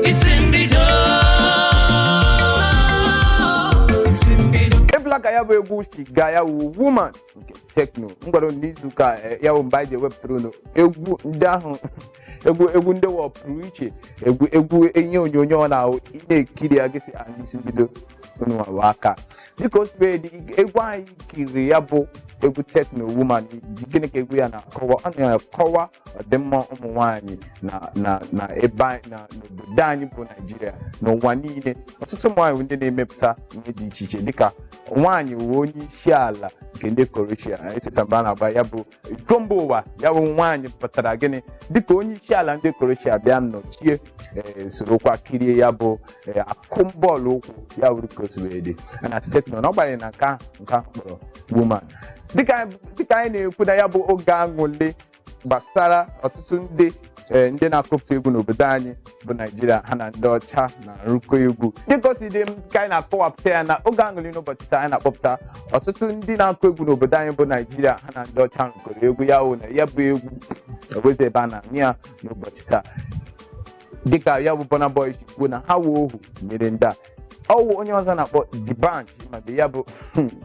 Isi mbido, isi mbido. Efula ka ya bụ egwu si gaa, ya wụ Woman nke Tekno. M gwara unu n'izuụka ya bụ mgbe anyị ji ewepụtara unu egwu ndị ahụ, egwu ndị wọ pụrụ iche, egwu ihe onyonyo ọ na-ahụ ị na-ekiri ya gịsị a n'isi mbido unu nwawa aka dịka o si wee dị. Egwu anyị kiri ya bụ egwu Tekno, Woman. Gịnị ka egwu ya na-akọwa? Ọ na-akọwa ọdịmma ụmụ nwaanyị na ebe anyị na n'obodo anyị bụ Naijiria, n'ụwa niile. Ọtụtụ ụmụ nwaanyị bụ ndị na-emepụta ihe dị iche iche, dịka nwaanyị wụ onye isi ala nke ndị Croatia. Echeta mgbe a na-agba ya bụ iko mba ụwa, ya bụ nwaanyị pụtara gịnị dịka onye isi ala ndị Croatia bịa nnọchie, sorokwa kirie ya bụ akụmbọọlụ ụkwụ. Ya wuru ka otu wee dị na Tekno na ọ gbara na nke ahụ kpọrọ Woman. Dịka anyị na-ekwu na ya bụ oge aṅụle gbasara ọtụtụ ndị na-akụpụta egwu n'obodo anyị bụ Naijiria, ha na ndị ọcha na-arụkọ egwu, dịka o si dị m ka anyị na-akọwapụta ya na oge aṅụrị n'ụbọchị taa, anyị na-akpọpụta ọtụtụ ndị na-akụ egwu n'obodo anyị bụ Naijiria, ha na ndị ọcha rụkọrọ egwu. Ya wụ na ya bụ egwu ewezi ebe a na-anụ ya n'ụbọchị taa, dịka ya bụ Burna Boy si kwuo na ha wụ ohu nyere ndị a. Ọwụ onye ọzọ na-akpọ D'banj, ma mgbe ya bụ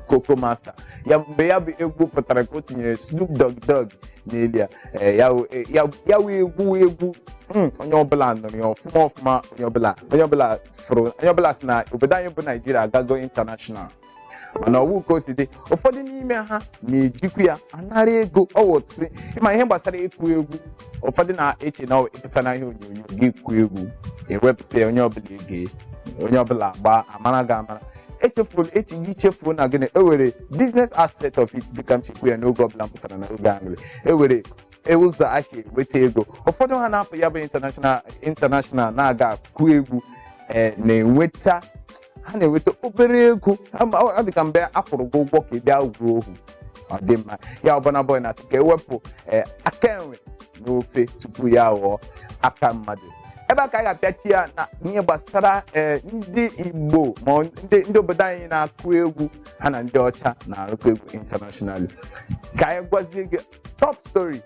Koko Master ya, mgbe ya bụ egwu pụtara ka o tinyere Snoop Dogg Dogg n'elu ya. Ya wụ egwu, onye ọbụla nụrụ ya ọfụma ọfụma, onye ọbụla fụrụ, onye ọbụla sị na obodo anyị bụ Naijiria agago international. Mana ọwụ ka o si dị, ụfọdụ n'ime ha na-ejikwa ya anara ego. Ọwụ ọtụtụ ịma ihe gbasara ịkụ egwu, ụfọdụ na-eche na ịpụta na ihe onyonyo gị kụọ egwu, ewepụta ya, onye ọbụla ege, onye ọbụla agba amara gị amara. Echefuru echi gị, chefuo na gịnị e were business aspect of it. Dịka m chekwu ya n'oge ọbụla m pụtara na oge aṅụrị, e were ụzọ a si enweta ego. Ụfọdụ ha na-apụ ya bụ international na-aga akụ egwu, na-enweta, ha na-enweta obere ego. Ọ dị ka mgbe a kwụrụ gị ụgwọ ka ị bịa gwuo ohu. Ọ dị mma ya. Burna Boy na-asị ka ewepụ aka enwe n'ofe tupu ya ghọọ aka mmadụ. Ebe a ka anyị ga-apịachi ya na ihe gbasara ndị Igbo ma ndị obodo anyị na-akụ egwu, ha na ndị ọcha na-arụkọ egwu internationally. Ka anyị gwazie gị top story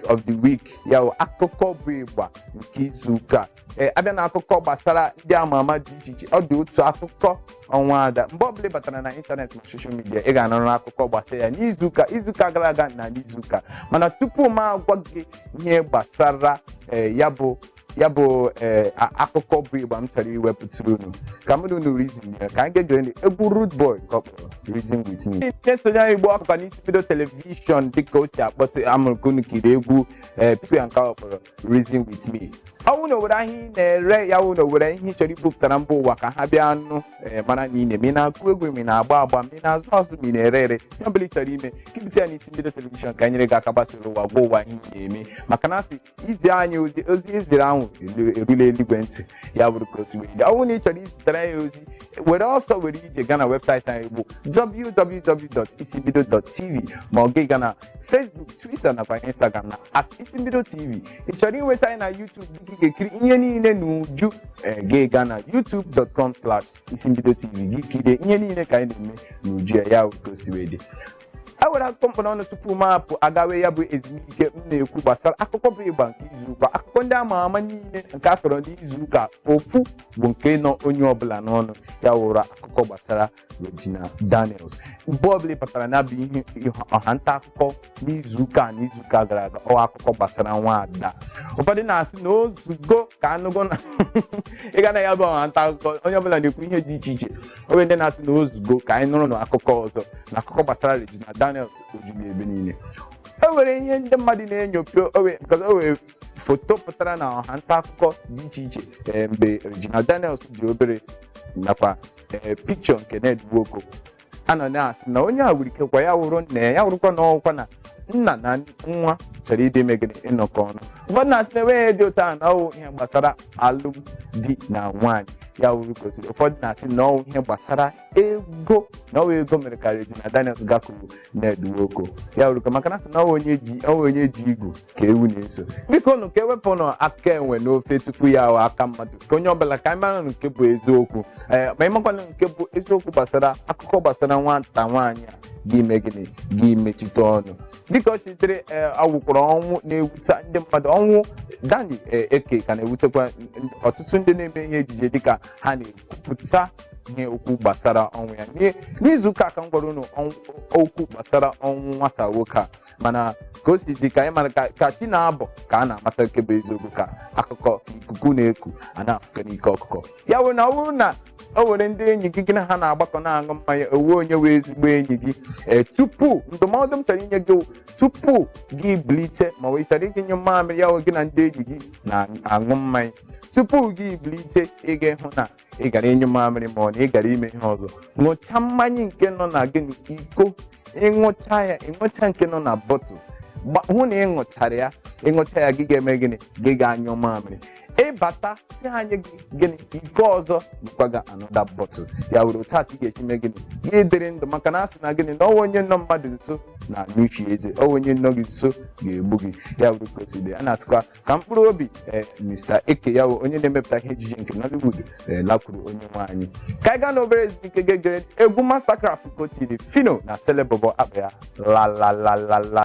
of the week, ya bụ akụkọ bụ ịgba nke izu ụka. Abịa na akụkọ gbasara ndị ama ama dị iche iche, ọ dị otu akụkọ ọnwa ada. Mgbe ọbụla ị batara na ịntanetị na social media, ị ga-anụrụ akụkọ gbasara ya n'izuụka, izuụka gara aga na n'izuụka. Mana tupu m agwa gị ihe gbasara ya bụ akụkọ bụ ịgba m chọrọ iwepụtara unu, ka mụ na unu reason ya, ka anyị ga-egere egwu Rude Boy ka ọ kpọrọ Reason With Me. Na-esonye anyị Igbo akụkọ n'isi bido television, dịka o si akpọtụ amụrụ ka unu kiri egwu P-Square nke ọ kpọrọ Reason With Me. Ọ bụrụ na owere ahịa ị na-ere, ya wụ na owere ihe ị chọrọ ibupụtara mba ụwa ka ha bịa nụ, mara na ị na-eme, ị na-akụ egwu, ma ị na-agba agba, ma ị na-azụ azụ, ma ị na-ere ere, ihe ọbụla ị chọrọ ime, ka ibute ya n'isi mbido television ka nyere gị aka gbasara ụwa, gwa ụwa ihe ị na-eme, maka na asị izi anyị ozi, ozi iziri ahụ erula eluigwe ntị. Ya bụrụ ka o si wee dị. Ọ bụrụ na ị chọrọ izitere ya ozi, were ọsọ were ije gaa na webụsaịtị anyị bụ www.isimbido.tv, ma ọ gị gaa na Facebook, Twitter nakwa Instagram na @isimbidotv. Ị chọrọ inweta anyị na YouTube dịka ị ga-ekiri ihe niile n'uju, gị gaa na youtube.com/isimbidotv, gị kirie ihe niile ka anyị na-eme n'uju ya. Ya ka o si wee dị. E nwere akụkọ mkpọ n'ọnụ tupu m apụ agawe ya bụ ezumike. M na-ekwu gbasara akụkọ bụ ịgba nke izuụka, akụkọ ndị ama ama niile nke a kọrọ n'izuụka. Ofu bụ nke nọ onye ọbụla n'ọnụ, ya wụrụ akụkọ gbasara Regina Daniels. Mgbe ọbụla ị batara na bụ ihe ọha nta akụkọ n'izuụka na izuụka gara aga, ọ akụkọ gbasara nwaada. Ụfọdụ na-asị na ozugo ka anụgo na ịga na ya bụ ọha nta akụkọ, onye ọbụla na-ekwu ihe dị iche iche. Onwe ndị na-asị na ozugo ka anyị nụrụ na akụkọ ọzọ, na akụkọ gbasara Regina Daniels ojuru ebe niile. E nwere ihe ndị mmadụ na-enyopio because o nwere foto pụtara na ọha nta akụkọ dị iche iche mgbe Regina Daniels dị obere, nakwa pikchọ nke Ned Nwoko. A nọ na-asị na onye a nwere ike kwa ya wụrụ nna ya, ya wụrụkwa na ọkwa na nna na nwa chọrọ ịdị ime gịnị, ịnọkọ ọnụ. Ụfọdụ na-asị na enweghị dị otu ahụ, na ọwụ ihe gbasara alụmdi na nwaanyị. Ya wuru gosiri ụfọdụ na-asị na ọnwụ ihe gbasara ego, na ọwụ ego mere ka Regina Daniels gakwuru Ned Nwoko. Ya wuru ka maka na asị na ọwụ onye ji igu ka ewu na-eso. Biko nụ, ka ewepụ nụ aka enwe n'ofe tupu ya ahụ aka mmadụ, ka onye ọbụla ka anyị mara nke bụ eziokwu. Ee, ma ịmakwana nke bụ eziokwu gbasara akụkọ gbasara nwata nwaanyị a, gị mee gịnị? Gị mechite ọnụ. Dịka o sitere, ee, awụkwara ọnwụ na-ewute ndị mmadụ. Ọnwụ Dani Eke ka na-ewutekwa ọtụtụ ndị na-eme ihe ejije dịka ha na-ekwupụta ihe okwu gbasara ọnwụ ya. N'izuụka ka m gwara unu okwu gbasara ọnwụ nwata nwoke a, mana ka o si dị ka anyị mara ka chi na-abọ ka a na-amata nke bụ eziokwu, ka akụkọ ikuku na-eku a na-afụkọ n'ike ọkụkọ. Ya bụ na ọ bụrụ na o nwere ndị enyi gị, gị na ha na-agbakọ na-aṅụ mmanya, owe onye wee ezigbo enyi gị, ee, tupu ndụmọdụ m chọrọ inye gị wụ, tupu gị bilite ma ọ bụ ị chọrọ ịgị nyụ mamịrị, ya wụ gị na ndị enyi gị na-aṅụ mmanya, tupu gị bilite ị ga-ịhụ na ị gara ịnyụ mamịrị ma ọ na ị gara ime ihe ọzọ, ṅụcha mmanya nke nọ na gịnị, iko. Ịṅụcha ya, ịṅụcha nke nọ na bọtụl, hụ na ị ṅụchara ya. Ịṅụcha ya, gị ga-eme gịnị? Gị ga-anyụ mamịrị. Ịbata si ha nye gị gịnị, iko ọzọ, nyekwa another bottle. Ya were otu a ka ị ga-esi mee gịnị, gị dịrị ndụ, maka na a sị na gịnị, na ọnwa onye nọ mmadụ nso na n'uche eze, ọnwa onye nọ gị nso ga-egbu gị. Ya were ka o si dị. A na-asịkwa ka mkpụrụ obi Mr. Eke, ya wụ onye na-emepụta ihe ejije nke Nollywood, lakwuru onye nwe anyị. Ka anyị gaa n'obere ezumike, gegere egwu Mastercraft ka o tiri Phyno na Selebobo akpa ya la la la la la.